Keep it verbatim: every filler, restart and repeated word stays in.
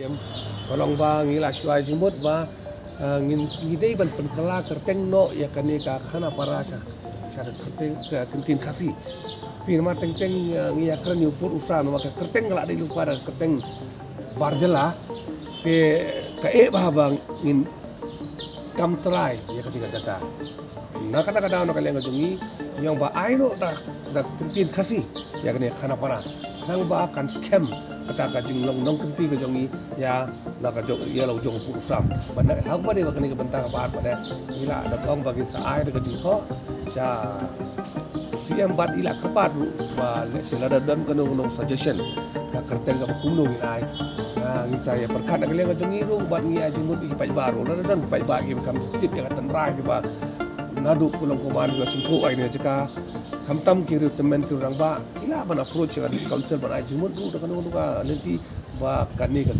Ka long ba ngi la shu ai jingmut ba, eh, ngin, ngi dei ban pynkylla kyrteng noh ïa kane ka Khanapara sha, sha ka kyrteng, ka ktien Khasi. Phi, namar teng teng, eh, ngi ïakren ïa u pud u sam, namar ka kyrteng ka la dei lyngba da ka kyrteng bar jylla. Te ka eh bha ba ngin kam trai ïa kata ka jaka. Na kata ka daw, na ka liang ka jong ngi, ngi ong ba ai noh da, da ka ktien Khasi ïa kane Khanapara, khnang ba kan skhem kata ka jinglong nongkynti ka jong ngi ïa, na ka jong, ïa la u jong u pud u sam. Bad na, ha kaba dei ba kane ka bynta kaba ar pat, ngi la da ong ba ngin sa ai da ka jingthoh sha C M bad i la kyrpad ruh ba lehse lada don kano kano suggestion ka kyrteng kaba kumno ngin ai, ah, ngin sa ïa pyrkhat na ka liang ka jong ngi ruh bad ngi ai jingmut ïa ki paidbah ruh. Lada don ki paidbah kiba kham tip ïa ka tynrai, kiba naduh ka long kumne, kiba sngewthuh ïa kane ka jaka, khamtam ki riew tymmen, ki rangbah, ki lah ban approach ïa ka District Council ban ai jingmut ruh da kano kano ka lynti ba kane ka